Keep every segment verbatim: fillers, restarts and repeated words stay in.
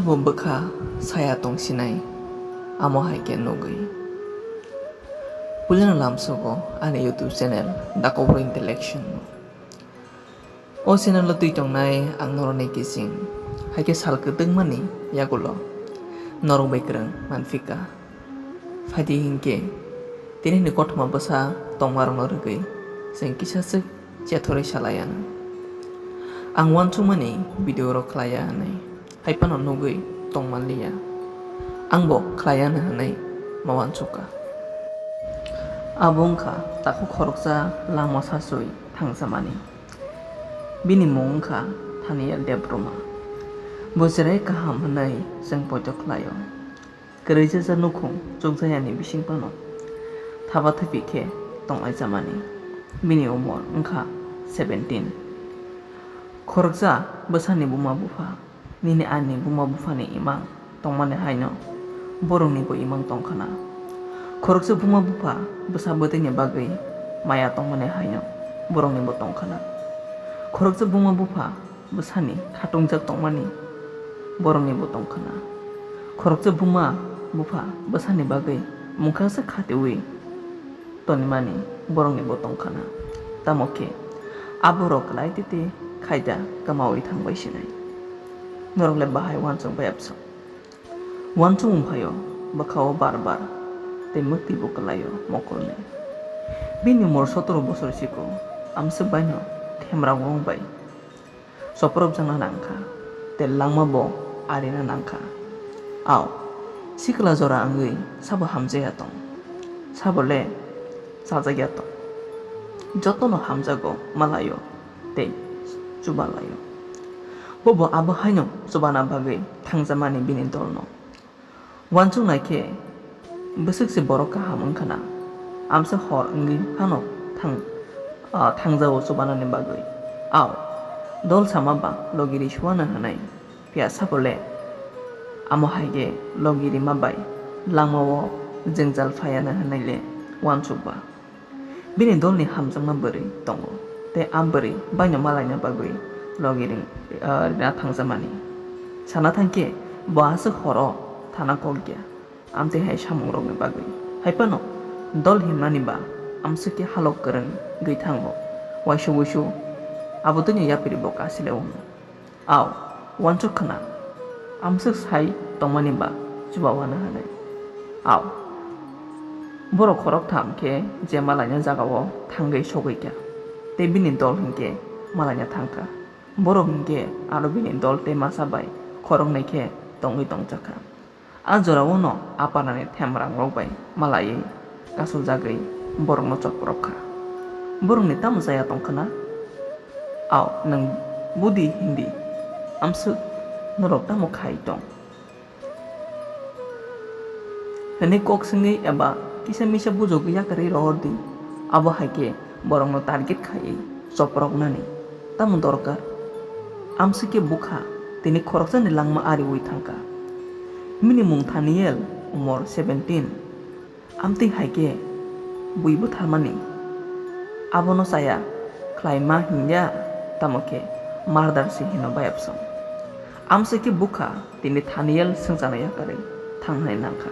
Bo bwkha saya tongsinai, amo hai khe nugwi. Puilano lamsogo ani YouTube channel Dakobro Intellection no. O channel o twi tongnai ang norokni kising, hai khe sal kwtwngmani yagulo norok bai kwrwng manphika. Phaidi hinkhe tini ni kothoma bwsa tongmarokno rwgwi chwng kisa swk chethorwi salai anw. Ang uansukmani video rok khlai ya hwnwi, hai phano nugwi tongmanliya. Ang bo khlai anw hwnwi ma uansukha. Abo wngkha takhuk khoroksa langma saswi thangsamani. Bini mung wngkha Thaniel Debbarma. Bo cherai kaham hwnwi chwng poito khlaio. Kwrwi jaja nukhung chukjayani bising phano thapa thaphi khe tonglaijamani. Bini umor wngkha seventeen. Khoroksa bwsani buma bupha, nini ani buma buphani imang tongmani haino boroknibo imang tongkhana. Khoroksa buma bupha bwsa bwtwini bagwi maya tongmani haino boroknibo tongkhana. Khoroksa buma bupha bwsani khatungjak tongmani boroknibo tongkhana. Khoroksa buma bupha bwsani bagwi mungkhaksa khatiwi tonimani boroknibo tongkhana. Tamo khe aborok kwlai tete khaida kwmaui thangbai sinai. Norok le bahai uansuk bai absong. Uansukmung phaio bwkha-o bar bar tei mwktwibo kwlaio mokolni. Bini umor sotoro bosor siko amswk baino themrang wng bai chopropjakna nangkha tei langmabo arina nangkha. Ao, sikla jora wngwi sabo hamjakya tong, sabo le chajakya tong. Jotono hamjago malaio tei chubalaio. Bobo abo haino chubana bagwi thangjamani bini dolno. Uansuknai khe bwswk se borok kaham wngkhana, amsa hor wngwi phano thang-, ah, thangjao chubanani bagwi. Ao, dol sama ba logi ri suana hwnwi, phiya sabo le amo hai khe logi rima bai langmao jwngjal phaiana hwnwi le uansuk ba. Bini dolni hamjakma bwrwi tongo, tei a bwrwi baino malaina bagwi logi ring-, ah, rina thangjakmani. Sana thangkhe, bo aswk horo thana kok ya, amtwi hai samungrokni bagwi. Hai phano dol himnani ba amswk khe halok kwrwng gwi thango, waisa wuisu abo twino yapiri bo kasile wngno. Ao, uansuk khna, amswk sai tongmani ba chuba uana hwnwi. Ao, borok khoroktham khe je malaina jagao thangwi sogwi kha, tei bini dol hinkhe malaina thang kha. Borok hinkhe aro bini dol tei masa bai khoroknwi khe tongwi tongcha kha. A jorao no a parani themrangrok bai malaiwi kasuljagwi borokno chopropkha. Borokni tamo chaya tongkhwna? Ao, nwng budi hindi, amswk norok tamo khai tong? Hwnwi kok swngwi eba kisa misa bujogwi yakarwi rohor di, abo hai khe borokno target khaiwi chopropnani tamo dorkar? Amswk khe bwkha tini khoroksani langma ariwi thangkha. Bini mung Thaniel, umor seventeen. Amtwi hai khe bui bwtharmani abono chaya khlaima hinya, tamo khe murder se hino bayapsong. Amswk khe bwkha tini Thaniel swngcharno yakarwi thangnai nangkha.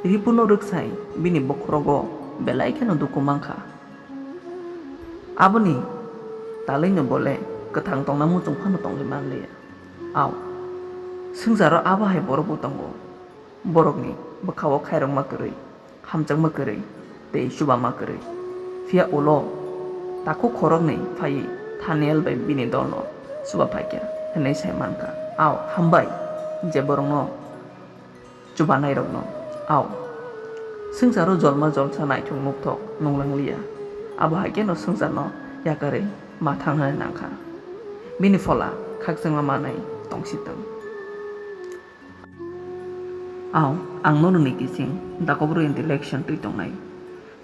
Ripuno rwksai bini bokhorogo belai kheno dukhu mankha. Aboni talwino bole kwthang tongna muchung phano tongwi manliya. Ao, swngcharo abo hai borokbo tongo, borokni bwkhao khairokma kwrwi, hamjakma kwrwi tei chubama kwrwi. Phiya ulo takhuk khoroknwi phaiwi Thaniel bai bini dolno chuba phaikha hwnwi sai mankha. Ao, hambai je borokno chubanairokno. Ao, swngcharo jolma jolsa naithok nukthok nunglangliya. Abo hai kheno swngcharno yakarwi ma thang hwnwi nangkha. Bini phola khakchangma manwi tongsi thung. Ao, ang norokni kising dakobro intellection twi tongnai.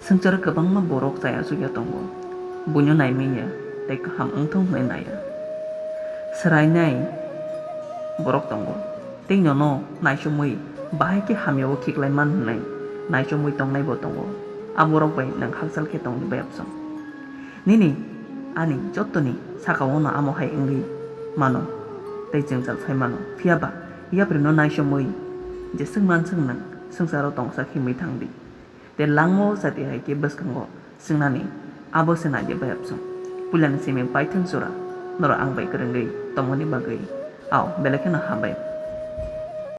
Swngcharo kwbangma borok chaya chukya tongo, buino naimanya tei kaham wngthung hwnwi naiya. Swrainai borok tongo, tei nono naichomwi bahai khe hamyao khiklai man hwnwi naichomwi tongnaibo tongo. A borok bai nwng hakchal khe tongdi bayapsong. Nini ani jottoni sakao no amo hai wngwi mano tei jwngjal phai mano, phiya ba Yaprino naisomwi jeswk manswk nwng swngcharo tongsa himwi thangdi. Tei langmao chati hai khe bwskango swngnani abo se naidi bayapsong. Puilani simi baithang jora norok ang bai kwrwngwi tongmani bagwi ao belai kheno hambai.